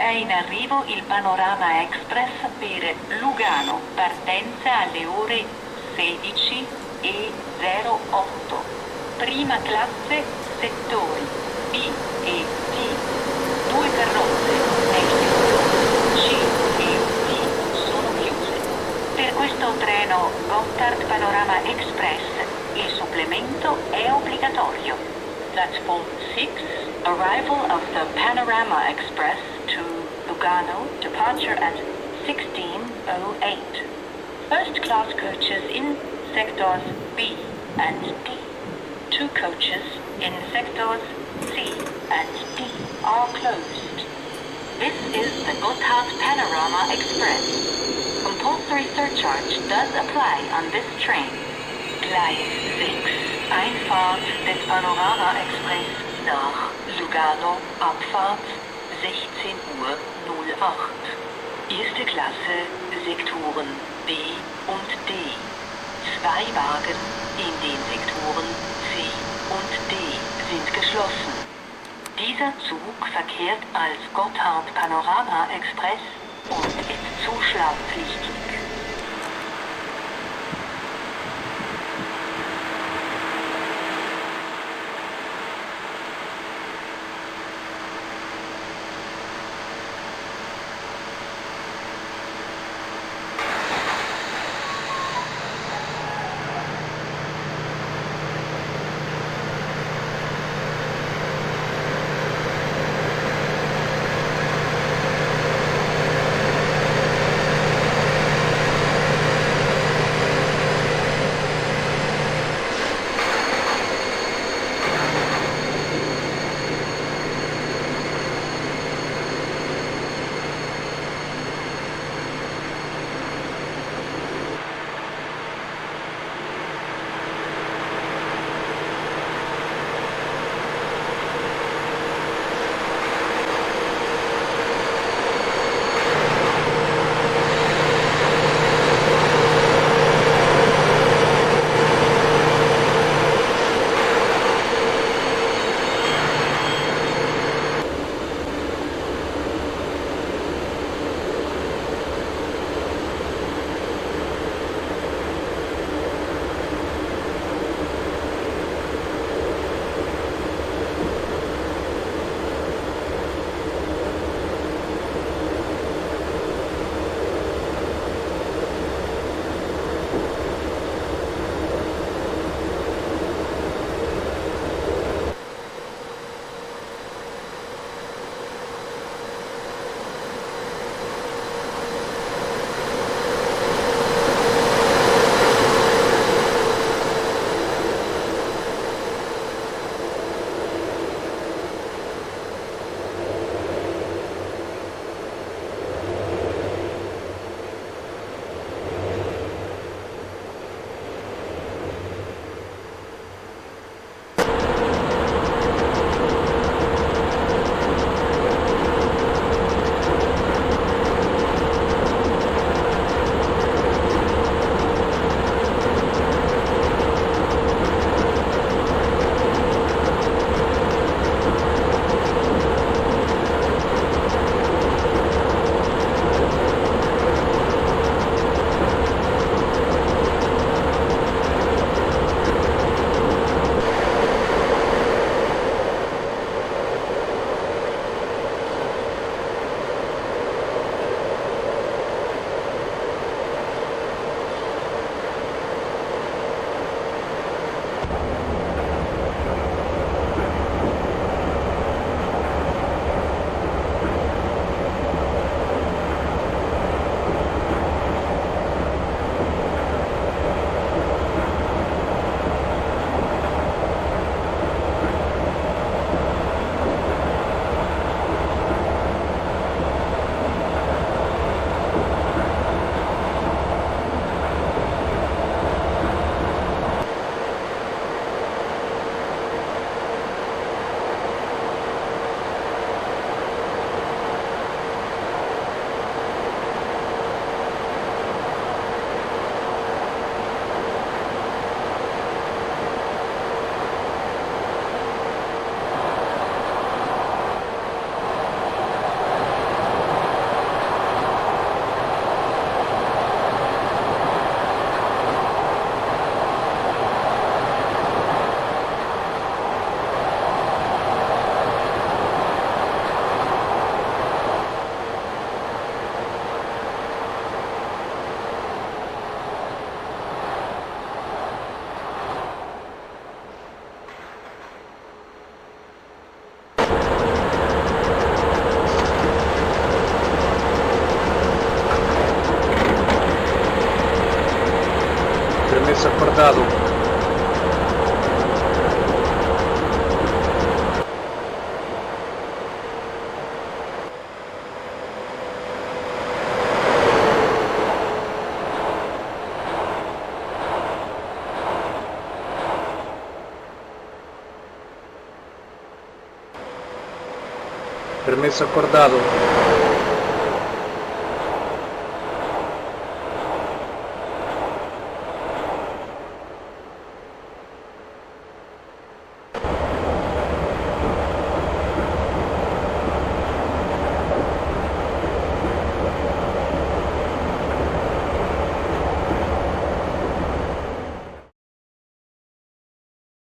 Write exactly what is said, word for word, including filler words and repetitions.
È in arrivo il Panorama Express per Lugano, partenza alle ore sedici e zero otto. Prima classe, settori B e D. Due carrozze nel settore C e D sono chiuse. Per questo treno Gotthard Panorama Express il supplemento è obbligatorio. Platform six, arrival of the Panorama Express to Lugano, departure at sixteen oh eight. First class coaches in sectors B and D. Two coaches in sectors C and D are closed. This is the Gotthard Panorama Express. Compulsory surcharge does apply on this train. Gleis sechs, Einfahrt des Panorama Express nach Lugano, Abfahrt sechzehn Uhr null acht. Erste Klasse, Sektoren B und D. Zwei Wagen in den Sektoren C und D sind geschlossen. Dieser Zug verkehrt als Gotthard Panorama Express und ist zuschlagpflichtig. Permeso acordado. Permeso acordado.